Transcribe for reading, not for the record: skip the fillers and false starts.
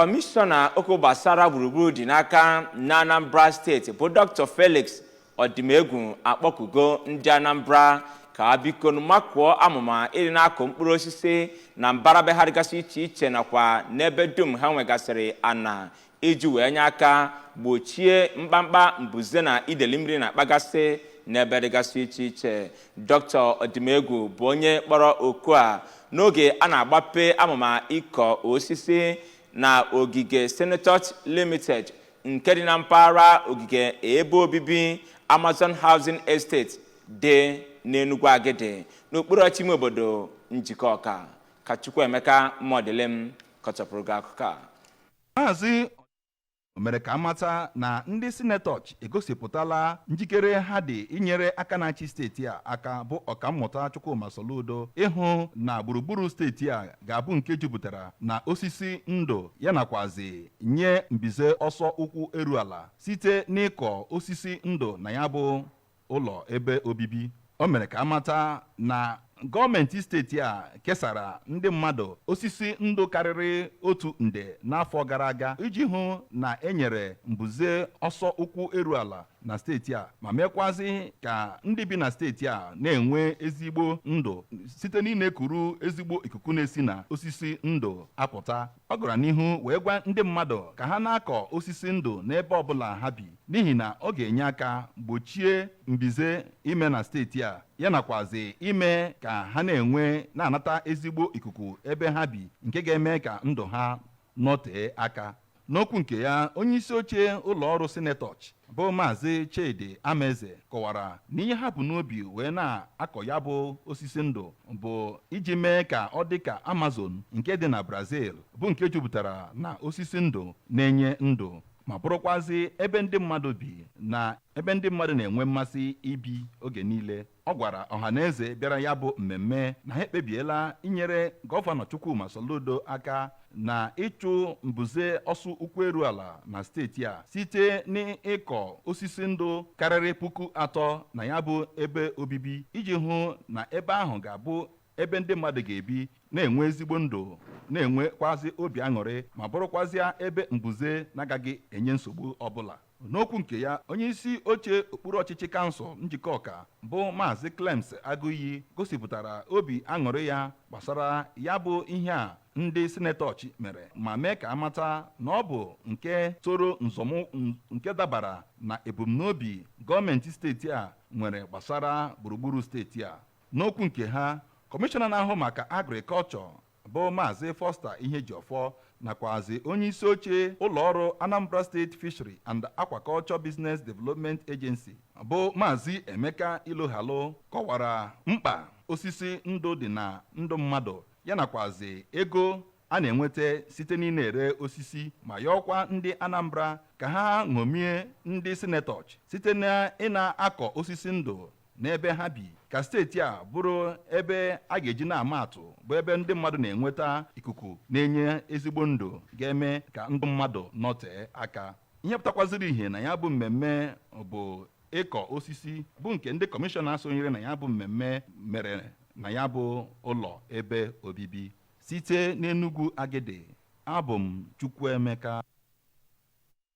Kọmishọna okwu gbasara gburugburu dị n'aka na Anambra Steeti bụ Dr. Felix Ọdịmegwu akpọkugo ndị Anambra ka ha biko makụọ amụma ịdị na-akụ mkpụrụ osisi na mbara be ha dịgasị iche iche nakwa n'ebe dum ha nwegasịrị ana iji wee nye aka gbochie mkpamkpa mbuze na ideli mmiri na-akpagasị n'ebe dịgasị iche iche. Dr. Ọdịmegwu bụ onye kpọrọ oku a n'oge a na-agbape amụma ịkọ osisi na ogige Senator Limited nke dị na mpaghara ogige ebe obibi Amazon Housing Estate dị n'Enugwu Agidi n'okpuru ọchịchị ime obodo Njikọka. Ka Chukwuemeka Modilim kọchapụrụ gị akụkọ a. Maazị mere ka amata na ndị Sinetọch egosipụtala njikere ha dị inyere aka na-achị steeti a aka, bụ Ọkammụta Chukwuma Soludo, ịhụ na gburugburu steeti a ga-abụ nke jupụtara na osisi ndụ, ya nakwazi nye mbize ọsọ ụkwụ eru ala site n'ịkọ osisi ndụ na ya bụ ụlọ ebe obibi. O mere ka amata na gọọmenti steeti a kesara ndị mmadụ osisi ndụ karịrị 1 nde n'afọ gara aga iji hụ na enyere mbuze ọsọ ụkwụ eru ala na steeti a, ma mekwazị ka ndị bi na steeti a na-enwe ezigbo ndụ site n'ịna-ekuru ezigbo ikuku na-esi na osisi ndụ apụta. Ọ gara n'ihu wee gwa ndị mmadụ ka ha na-akọ osisi ndụ n'ebe ọbụla ha bi, n'ihi na ọ ga-enye aka gbochie mbize ime na steeti a, ya nakwazi ime ka ha na-enwe na-anata ezigbo ikuku ebe ha bi, nke ga-eme ka ndụ ha nọtee aka. N'okwu nke ya, onye isi oche ụlọ ọrụ Sinetọch bụ Maazị Chidi Ameze kọwara na ihe ha bụ n'obi wee na-akọ ya bụ osisi ndụ bụ iji mee ka ọ dị ka Amazon nke dị na Brazil, bụ nke jupụtara na osisi ndụ na-enye ndụ, ma bụrụkwazị ebe ndị mmadụ bi na ebe ndị mmadụ na-enwe mmasị ibi oge niile. Ọ gwara ọhaneze bịara ya bụ mmemme na ha ekpebiela inyere Gọvanọ Chukwuma Soludo aka na ịchụ mbuze ọsọ ụkwụ eru ala na steeti a site n'ịkọ osisi ndụ karịrị 3000 na ya bụ ebe obibi, iji hụ na ebe ahụ ga-abụ ebe ndị mmadụ ga-ebi na-enwe ezigbo ndụ, na-enwekwazị obi aṅụrị, ma bụrụkwazịa ebe mbuze na-agaghị enye nsogbu ọbụla. N'okwu nke ya, onye isi oche okpuru ọchịchị kansụl Njikọka bụ Maazị Clems Agụiyi gosipụtara obi aṅụrị ya gbasara ya bụ ihe a ndị Sinetọch mere, ma mee ka amata na ọ bụ nke toro nzọmụ nke dabara na ebumnobi gọọmenti steeti a nwere gbasara gburugburu steeti a. N'okwu nke ha, kọmishọna na-ahụ maka agriculture bụ Maazị Foster Ihejiọfọ nakwazi onye isi oche ụlọọrụ Anambra State Fishery and Aquaculture Business Development Agency bụ Maazị Emeka Ilohalụ kọwara mkpa osisi ndụ dị na ndụ mmadụ, ya nakwazi ego a na-enweta site n'ịna-ere osisi, ma yọọkwa ndị Anambra ka ha ṅomie ndị Sinetọch site na ịna-akọ osisi ndụ n'ebe ha bi, ka steeti a bụrụ ebe a ga-eji na-ama atụ, bụ ebe ndị mmadụ na-enweta ikuku na-enye ezigbo ndụ ga-eme ka ndụ mmadụ nọtee aka. Ihe pụtakwaziri ihe na ya bụ mmemme bụ ịkọ osisi, bụ nke ndị kọmishọna sonyere na ya bụ mmemme mere na ya bụ ụlọ ebe obibi. Site n'Enugwu Agidi, abụ m Chukwuemeka.